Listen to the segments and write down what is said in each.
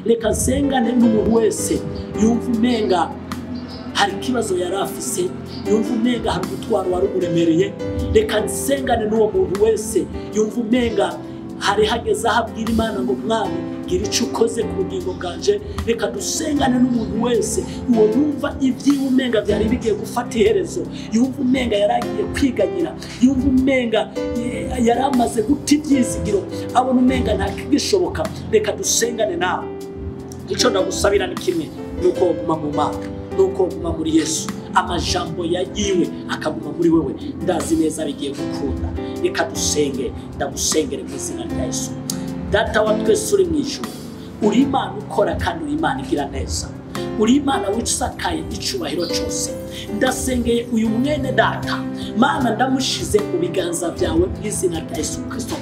Reka nsengane n'umuntu wese yumva umenga hari ikibazo yari afise, yumva umenga hari umutwaro wari umuremereye. Reka nsengane n'uwo muntu wese yumva umenga hari hageze aho abwira Imana ngo Mwami gira icyo ukoze ku bugingo bwanje. Reka dusengane n'umuntu wese uwo yumva ibyiwe umenga byari bigiye gufata iherezo, yumva umenga yaragiye kwiganyira, yumva umenga yari amaze guta ibyizigiro, abona umenga nta kigishoboka. Reka dusengane nawe. Icyo ndagusabira ni kimwe, nuko woguma mu Mana, nuko woguma muri Yesu, amajambo ya yiwe akaguma muri wewe. Ndazi neza bigiye gukunda. Reka dusenge. Ndagusengere mu izina rya Yesu. Data wa twese uri mu ijuru, uri Imana ukora kandi uri Imana igira neza, uri Imana wisakaye icubahiro cyose. Ndasengeye uyu mwene data, Mana ndamushize mu biganza byawe mu izina rya Yesu Kristo.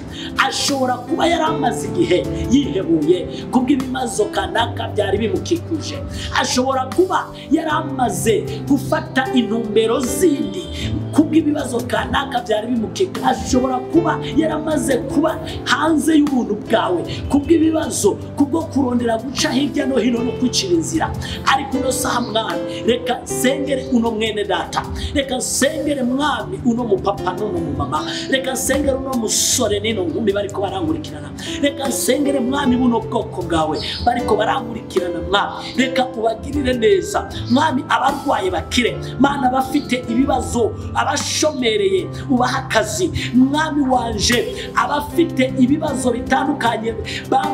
Ashobora kuba yari amaze igihe yihebuye kubw'ibibazo kanaka byari bimukikuje, ashobora kuba yari amaze gufata intumbero zindi kubw'ibibazo kanaka byari bimukikuje, ashobora kuba yaramaze kuba hanze y'ubuntu bwawe kubw'ibibazo, kubwo kurondera guca hirya no hino no kwicira inzira. Ariko uno saha Mwami, reka nsengere uno mwene data, reka nsengere Mwami uno mupapa n'uno mumama, reka nsengere uno musore n'ino nkumi bariko barankurikirana, reka nsengere Mwami buno bwoko bwawe bariko barankurikirana. Mwami reka ubagirire neza, Mwami abarwaye bakire, Mana abafite ibibazo, abashomereye ubaha akazi, Mwami wanje abafite ibibazo bitandukanye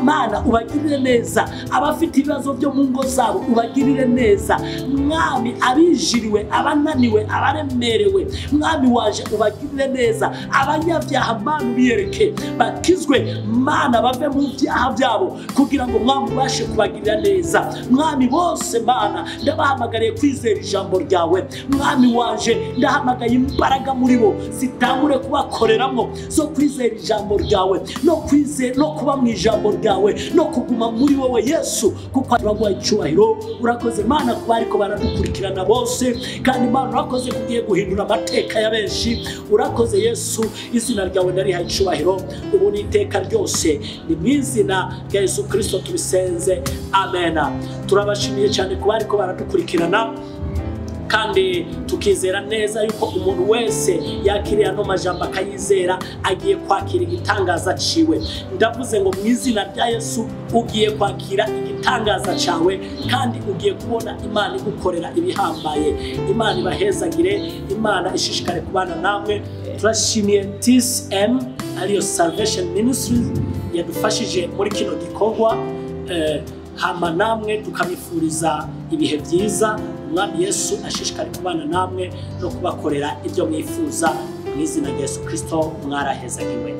Mana ubagirire neza, abafite ibibazo byo mu ngo zabo ubagirire neza, Mwami abijiriwe, abananiwe, abaremerewe, Mwami waje ubagirire neza, abanyabyaha Mana ubiyereke bakizwe, Mana bave mu byaha byabo kugira ngo Mwami ubashe kubagirira neza. Mwami bose Mana ndabahamagariye kwizera ijambo ryawe, Mwami waje ndahamagaye imbaraga muri bo zitangure kubakoreramo zo kwizera ijambo ryawe, no kwizera no kuba mu ijambo ryawe, no kuguma muri wowe Yesu, kuko turaguha icyubahiro. Urakoze Mana kuba ariko baradukurikirana bose, kandi Mana urakoze kugiye guhindura amateka ya benshi. Urakoze Yesu, izina ryawe ndariha icyubahiro ubu n'iteka ryose, ni mu izina rya Yesu Kristo tubisenze, amena. Turabashimiye cyane kuba ariko baradukurikirana, kandi tukizera neza yuko umuntu wese yakiriye ano majambo akayizera agiye kwakira igitangaza ciwe. Ndavuze ngo mu izina rya Yesu ugiye kwakira igitangaza cawe, kandi ugiye kubona Imana igukorera ibihambaye. Imana ibahezagire, Imana ishishikare kubana namwe. Turashimiye TSM ariyo Salvation Ministries yadufashije muri kino gikorwa, hama namwe tukabifuriza ibihe byiza. Umwami Yesu ashishikare kubana namwe no kubakorera ibyo mwifuza mu izina rya Yesu Kristo. Mwarahezagiwe.